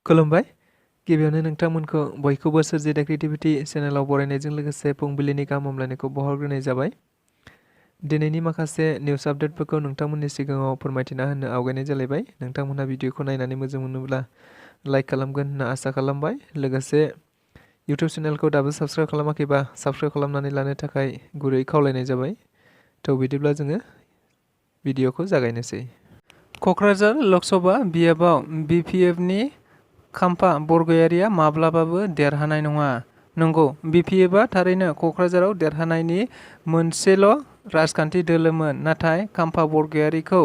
खुलुमबाय गिबियावनो नोंथांमोनखौ बयखौबो सोरजि द क्रिएटिविटी चेनेलाव बरायनायजों लोगोसे फुंबिलिनि गाहाम हामलायनायखौ बावहरग्रोनाय जाबाय। दिनैनि माखासे निउस आपडेटफोरखौ नोंथांमोननि सिगाङाव फोरमायथिना होनो आवगायनाय जालायबाय। नोंथांमोनहा भिडिअखौ नायनानै मोजां मोनोब्ला लाइक खालामगोन होनना आसा खालामबाय। लोगोसे इउटिउब चेनेलखौ दाबो साबस्क्राइब खालामाखैबा साबस्क्राइब खालामनानै लानो थाखाय गुरै खावलायनाय जाबाय। थ' बिदिब्ला जोङो भिडिअखौ जागायनोसै। क'क्राझार लकसभा बियाबाव BPFनि खाम्फा बरगयारिया माब्लाबाबो देरहानाय नङा। नंगौ, BPFआ थारैनो क'क्राझाराव देरहानायनि मोनसेल' राजखान्थि दोलोमोन, नाथाय खाम्फा बरगयारिखौ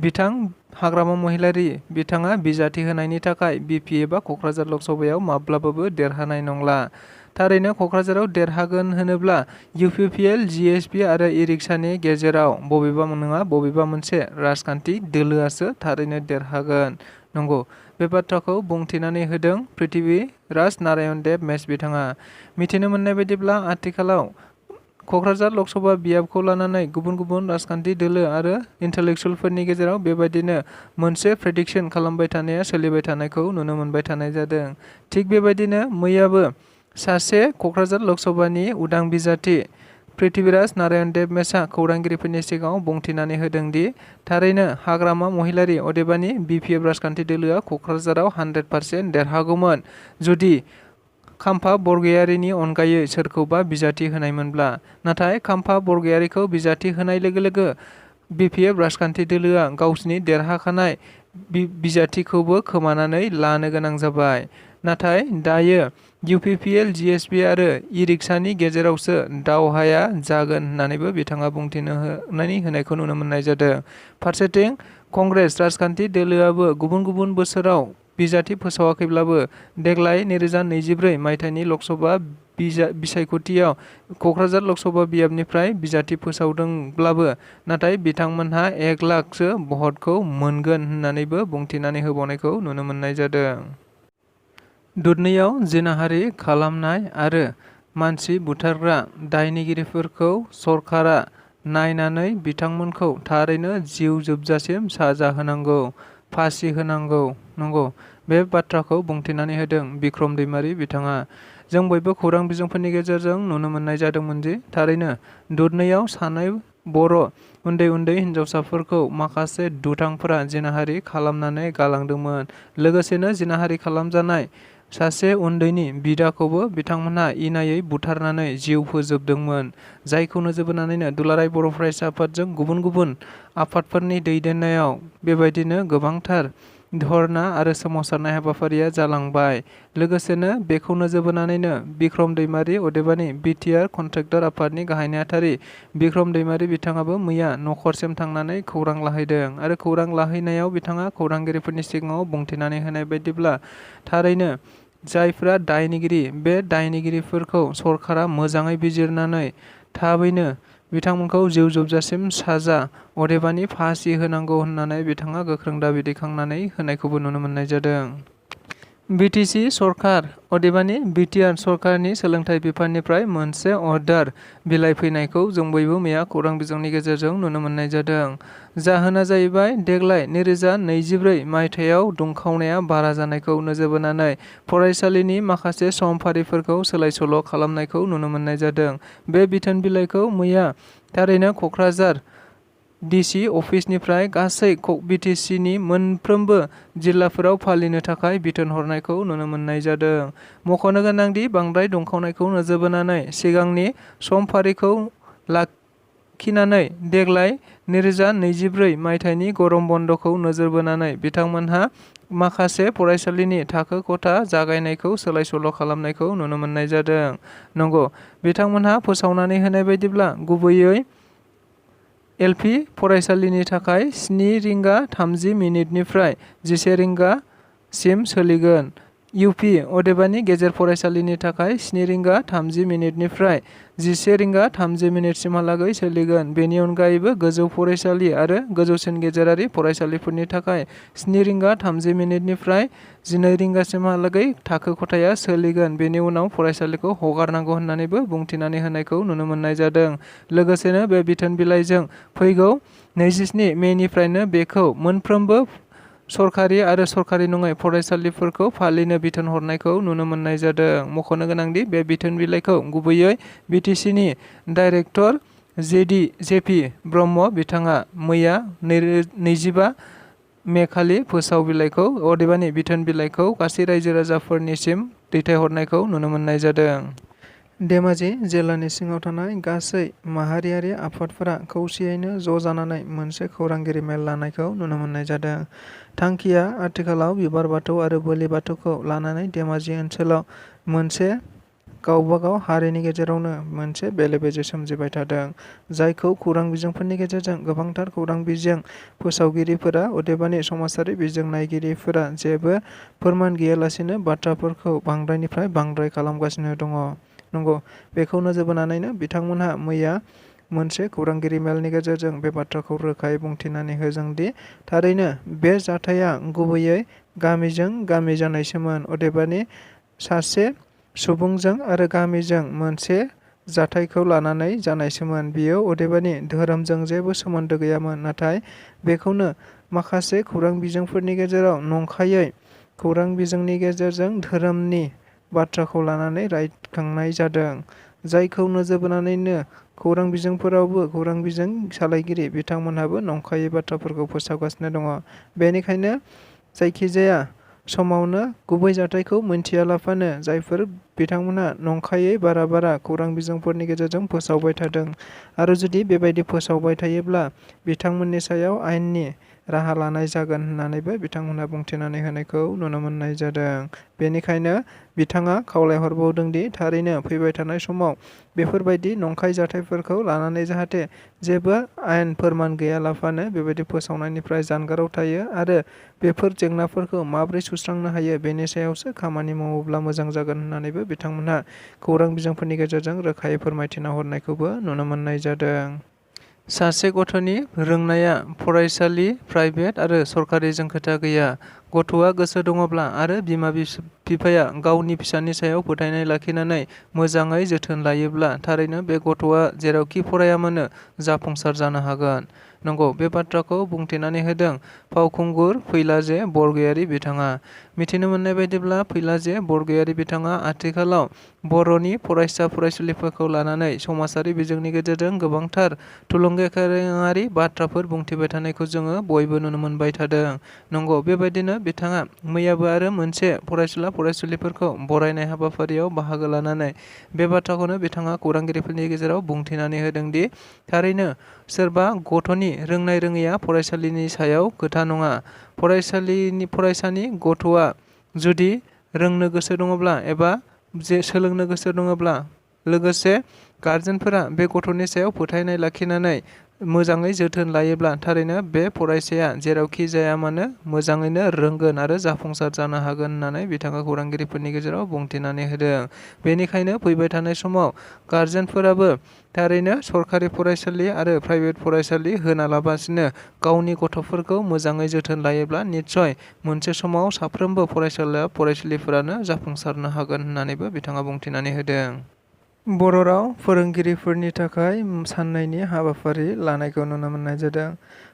बिथां हाग्रामा महिलारि बिथाङा बिजाथि होनायनि थाखाय BPFआ क'क्राझार लकसभायाव माब्लाबाबो देरहानाय नंला। थारैनो क'क्राझाराव देरहागोन होनोब्ला UPPL, GSP आरो ई-रिक्सानि गेजेराव बबेबा नङा बबेबा मोनसे राजखान्थि दोलोआसो थारैनो देरहागोन। नंगौ, बे बाथ्राखौ बुंथिनानै होदों पृथ्वीराज नारायण देब मेस बिथाङा। मिथिनो मोननाय बायदिब्ला आथिखालाव क'क्राझार लकसभा बियाबखौ लानानै गुबुन गुबुन राजखान्थि दोलो आरो इन्टेलेक्सुयेलफोरनि गेजेराव बेबायदिनो मोनसे प्रेडिक्शन खालामबाय थानाया सोलिबाय थानायखौ नुनो मोनबाय थानाय जादों। थिग बेबायदिनो मैयाबो सासे क'क्राझार लकसभानि उदां बिजाथि पृथ्वीराज नारायण देब मेसआ खौरांगिरिफोरनि सिगाङाव बुंथिनानै होदों दि थारैनो हाग्रामा महिलारि अदेबानि BPF राजखान्थि दोलोआ क'क्राझाराव 100% देरहागौमोन जुदि खाम्फा बरगयारिनि अनगायै सोरखौबा बिजाथि होनायमोनब्ला। नाथाय खाम्फा बरगयारिखौ बिजाथि होनाय लोगो लोगो BPF राजखान्थि दोलोआ गावसिनि देरहाखानाय बिजाथिखौबो खोमानानै लानो गोनां जाबाय। नाथाय दायो UPPL, GSP आरो ई-रिक्सानि गेजेरावसो दावहाया जागोन होननानैबो बिथाङा बुंथिनानै होनायखौ नुनो मोननाय जादों। फारसेथिं कंग्रेस राजखान्थि दोलोआबो गुबुन गुबुन बोसोराव बिजाथि फोसावाखैब्लाबो देग्लाय 2024 मायथाइनि लकसभा बिसायख'थियाव क'क्राझार लकसभा बियाबनिफ्राय बिजाथि फोसावदोंब्लाबो नाथाय बिथांमोनहा 1 लाखसो भटखौ मोनगोन होननानैबो बुंथिनानै होबावनायखौ नुनो मोननाय जादों। दुधनैयाव जिनाहारि खालामनाय आरो मानसि बुथारग्रा दायनिगिरिफोरखौ सरकारा नायनानै बिथांमोनखौ थारैनो जिउ जोबजासिम साजा होनांगौ, फासि होनांगौ। नंगौ, बे बाथ्राखौ बुंथिनानै होदों बिक्रम दैमारि बिथाङा। जों बयबो खौरां बिजोंफोरनि गेजेरजों नुनो मोननाय जादोंमोन दि थारैनो दुधनैयाव सानै बर' उन्दै उन्दै हिन्जावसाफोरखौ माखासे दुथांफोरा जिनाहारि खालामनानै गालांदोंमोन। लोगोसेनो जिनाहारि खालामजानाय सासे उन्दैनि बिदाखौबो बिथांमोनहा इनायै बुथारनानै जिउ फोजोबदोंमोन। जायखौ नोजोर बोनानैनो दुलाराय बर' फरायसा आफादजों गुबुन गुबुन आफादफोरनि दैदेननायाव बेबायदिनो गोबांथार धरना आरो सोमावसारनाय हाबाफारिया जालांबाय। लोगोसेनो बेखौ नोजोर बोनानैनो बिक्रम दैमारि अदेबानि BTR कन्ट्रेक्टर आफादनि गाहाय नेहाथारि बिक्रम दैमारि बिथाङाबो मैया नखरसिम थांनानै खौरां लाहैदों आरो खौरां लाहैनायाव बिथाङा खौरांगिरिफोरनि सिगाङाव बुंथिनानै होनाय बायदिब्ला थारैनो जायफ्रा दायनिगिरि बे दायनिगिरिफोरखौ सरकारा मोजाङै बिजिरनानै थाबैनो बिथांमोनखौ जिउ जोबजासिम साजा अदेबानि फासि होनांगौ होननानै बिथाङा गोख्रों दाबि दैखांनानै होनायखौबो नुनो मोननाय जादों। BTC सरकार अदेबानि BTR सरकारनि सोलोंथाइ बिफाननिफ्राय मोनसे अर्डार बिलाइ फैनायखौ जों बयबो मैया खौरां बिजोंनि गेजेरजों नुनो मोननाय जादों। जाहोना जाहैबाय देग्लाय 2024 मायथाइयाव दुंखावनाया बारा जानायखौ नोजोर बोनानै फरायसालिनि माखासे समफारिफोरखौ सोलाय सोल' खालामनायखौ नुनो मोननाय जादों। बे बिथोन बिलाइखौ मैया थारैनो क'क्राझार DC अफिसनिफ्राय गासै BTCनि मोनफ्रोमबो जिल्लाफोराव फालिनो थाखाय बिथोन हरनायखौ नुनो मोननाय जादों। मख'नो गोनांदि बांद्राय दुंखावनायखौ नोजोर बोनानै सिगांनि समफारिखौ लाखिनानै देग्लाय 2024 मायथाइनि गरम बन्द'खौ नोजोर बोनानै बिथांमोनहा माखासे फरायसालिनि थाखो खथा जागायनायखौ सोलाय सोल' खालामनायखौ नुनो मोननाय जादों। नंगौ, बिथांमोनहा फोसावनानै होनाय बायदिब्ला गुबैयै LP फरायसालिनि थाखाय 7 रिंगा 30 मिनिटनिफ्राय 11 रिंगासिम सोलिगोन। UP अदेबानि गेजेर फरायसालिनि थाखाय 7 रिंगा 30 मिनिटनिफ्राय 11 रिंगा 30 मिनिटसिमहालागै सोलिगोन। बेनि अनगायैबो गोजौ फरायसालि आरो गोजौसिन गेजेरारि फरायसालिफोरनि थाखाय 7 रिंगा 30 मिनिटनिफ्राय 12 रिंगासिमहालागै थाखो खथाया सोलिगोन। बेनि उनाव फरायसालिखौ हगारनांगौ होननानैबो बुंथिनानै होनायखौ नुनो मोननाय जादों। लोगोसेनो बे बिथोन बिलाइजों फैगौ 27 मेनिफ्रायनो बेखौ मोनफ्रोमबो सरखारि आरो सरखारि नङै फरायसालिफोरखौ फालिनो बिथोन हरनायखौ नुनो मोननाय जादों। मख'नो गोनांदि बे बिथोन बिलाइखौ गुबैयै BTCनि डाइरेक्टर JP ब्रह्म बिथाङा मैया 25 मे खालि फोसाव बिलाइखौ अदेबानि बिथोन बिलाइखौ गासै रायजो राजाफोरनिसिम दैथायहरनायखौ नुनो मोननाय जादों। धेमाजि जिल्लानि सिङाव थानाय गासै माहारियारि आफादफोरा खौसेयैनो ज' जानानै मोनसे खौरांगिरि मेल लानायखौ नुनो मोननाय जादों। थांखिया आथिखालाव बिबार बाथौ आरो बोलि बाथौखौ लानानै धेमाजि ओनसोलाव मोनसे गावबागाव हारिनि गेजेरावनो मोनसे बेले बेजे सोमजिबाय थादों, जायखौ खौरां बिजोंफोरनि गेजेरजों गोबांथार खौरां बिजों फोसावगिरिफोरा अदेबानि समाजारि बिजों नायगिरिफोरा जेबो फोरमान गैयालासेनो बाथ्राफोरखौ बांद्रायनिफ्राय बांद्राय खालामगासिनो दङ। नंगौ, बेखौ नोजोर बोनानैनो बिथांमोनहा मैया मोनसे खौरांगिरि मेलनि गेजेरजों बे बाथ्राखौ रोखायै बुंथिनानै होदोंदि थारैनो बे जाथाया गुबैयै गामिजों गामि जानायसोमोन, अदेबानि सासे सुबुंजों आरो गामिजों मोनसे जाथायखौ लानानै जानायसोमोन। बियो अदेबानि धोरोमजों जेबो सोमोन्दो गैयामोन। नाथाय बेखौनो माखासे खौरां बिजोंफोरनि गेजेराव नंखायै खौरां बिजोंनि गेजेरजों धोरोमनि बाथ्राखौ लानानै रायखांनाय जादों, जायखौ नोजोर बोनानैनो खौरां बिजोंफोरावबो खौरां बिजों सालायगिरि बिथांमोनहाबो नंखायै बाथ्राफोरखौ फोसावगासिनो दङ। बेनिखायनो जायखिजाया समावनो गुबै जाथायखौ मोनथियालाफानो जायफोर बिथांमोनहा नंखायै बारा खौरां बिजोंफोरनि गेजेरजों फोसावबाय थादों आरो जुदि बेबायदि फोसावबाय थायोब्ला बिथांमोननि सायाव आयेननि राहा लानाय जागोन होननानैबो बिथांमोनहा बुंथिनानै होनायखौ नुनो मोननाय जादों। बेनिखायनो बिथाङा खावलायहरबावदोंदि थारैनो फैबाय थानाय समाव बेफोरबायदि नंखाय जाथायफोरखौ लानानै जाहाथे जेबो आयेन फोरमान गैयालाफानो बेबायदि फोसावनायनिफ्राय जानगाराव थायो आरो बेफोर जेंनाफोरखौ माबोरै सुस्रांनो हायो बेनि सायावसो खामानि मावोब्ला मोजां जागोन होननानैबो बिथांमोनहा खौरां बिजोंफोरनि गेजेरजों रोखायै फोरमायथिना हरनायखौबो नुनो मोननाय जादों। सासे गथ'नि रोंनाया फरायसालि, प्राइभेट आरो सरकारिजों खोथा गैया। गथ'आ गोसो दङब्ला आरो बिमा बिफाया गावनि फिसानि सायाव फोथायनाय लाखिनानै मोजाङै जोथोन लायोब्ला थारैनो बे गथ'आ जेरावखि फराया मानो जाफुंसार जानो हागोन। नंगौ, बे बाथ्राखौ बुंथिनानै होदों फावखुंगुर फैलाजे बरगयारी बिथाङा। मिथिनो मोननाय बायदिब्ला फैलाजे बरगयारी बिथाङा आथिखालाव बर'नि फरायसा फरायसुलिफोरखौ लानानै समाजारि बिजोंनि गेजेरजों गोबांथार थुलुंगाखांआरि बाथ्राफोर बुंथिबाय थानायखौ जोङो बयबो नुनो मोनबाय थादों। नंगौ, बेबायदिनो बिथाङा मैयाबो आरो मोनसे फरायसुला फरायसुलिफोरखौ बरायनाय हाबाफारियाव बाहागो लानानै बे बाथ्राखौनो बिथाङा खौरांगिरिफोरनि गेजेराव बुंथिनानै होदोंदि थारैनो सोरबा गथ'नि रोंनाय रोङैया फरायसालिनि सायाव खोथा नङा। फरायसानि गथ'आ जुदि रोंनो गोसो दङब्ला एबा सोलोंनो गोसो दङब्ला लोगोसे गारजेनफोरा बे गथ'नि सायाव फोथायनाय लाखिनानै मोजाङै जोथोन लायोब्ला थारैनो बे फरायसाया जेरावखि जाया मानो मोजाङैनो रोंगोन आरो जाफुंसार जानो हागोन होननानै बिथाङा खौरांगिरिफोरनि गेजेराव बुंथिनानै होदों। बेनिखायनो फैबाय थानाय समाव गारजेनफोराबो थारैनो सरकारि फरायसालि आरो प्राइभेट फरायसालि होनालाबासिनो गावनि गथ'फोरखौ मोजाङै जोथोन लायोब्ला निस्सय मोनसे समाव साफ्रोमबो फरायसुलिफोरानो जाफुंसारनो हागोन होननानैबो बिथाङा बुंथिनानै होदों। बर' राव फोरोंगिरिफोरनि थाखाय साननैनि हाबाफारि लानायखौ नुनो मोननाय जादों।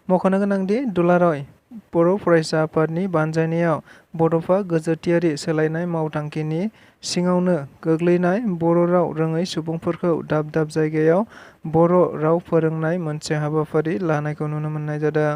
मख'नो गोनांदि दुलाराय बर' फरायसा आफादनि बानजायनायाव बड'फा गोजोथियारि सोलायनाय मावथांखिनि सिङावनो गोग्लैनाय बर' राव रोङै सुबुंफोरखौ दाब दाब जायगायाव बर' राव फोरोंनाय मोनसे हाबाफारि लानायखौ नुनो मोननाय जादों।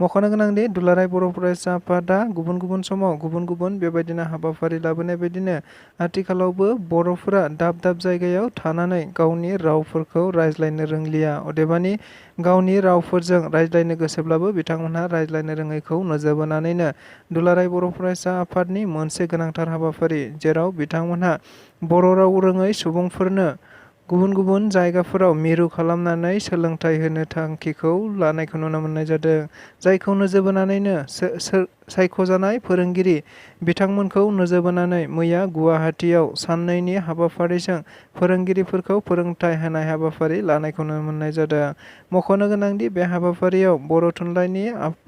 मख'नो गोनांदि दुलाराय बर' फरायसा आफादा गुबुन समाव गुबुन बेबायदिनो हाबाफारि लाबोनाय बायदिनो आथिखालावबो बर'फोरा दाब दाब जायगायाव थानानै गावनि रावफोरखौ रायज्लायनो रोंलिया, अदेबानि गावनि रावफोरजों रायज्लायनो गोसोब्लाबो बिथांमोनहा रायज्लायनो रोङैखौ नोजोर बोनानैनो दुलाराय बर' फरायसा आफादनि मोनसे गोनांथार हाबाफारि, जेराव बिथांमोनहा बर' राव रोङै सुबुंफोरनो गुबुन जायगाफोराव मिरु खालामनानै सोलोंथाइ होनो थांखिखौ लानायखौ नुनो मोननाय जादों। जायखौ नोजोर बोनानैनो सायख'जानाय फोरोंगिरि बिथांमोनखौ नोजोर बोनानै मैया गुवाहाटीयाव साननैनि हाबाफारिजों फोरोंगिरिफोरखौ फोरोंथाइ होनाय हाबाफारि लानायखौ नुनो मोननाय जादों। मख'नो गोनांदि बे हाबाफारियाव बर' थुनलाइनि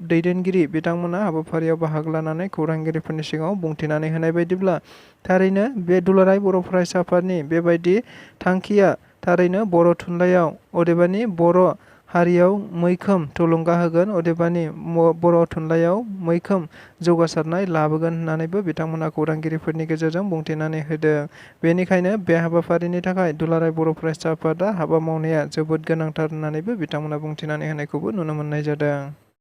दैदेनगिरि बिथांमोना हाबाफारियाव बाहागो लानानै खौरांगिरिफोरनि सिगाङाव बुंथिनानै होनाय बायदिब्ला थारैनो बे दुलाराय बर' फरायसा आफादनि बेबायदि थांखिया थारैनो बर' थुनलाइयाव अदेबानि बर' हारियाव मैखोम थुलुंगा होगोन, अदेबानि बर' थुनलाइयाव मैखोम जौगासारनाय लाबोगोन होननानैबो बिथांमोना खौरांगिरिफोरनि गेजेरजों बुंथिनानै होदों। बेनिखायनो बे हाबाफारिनि थाखाय दुलाराय बर' फरायसा आफादा हाबा मावनाया जोबोद गोनांथार होननानैबो बिथांमोना बुंथिनानै होनायखौबो नुनो मोननाय जादों।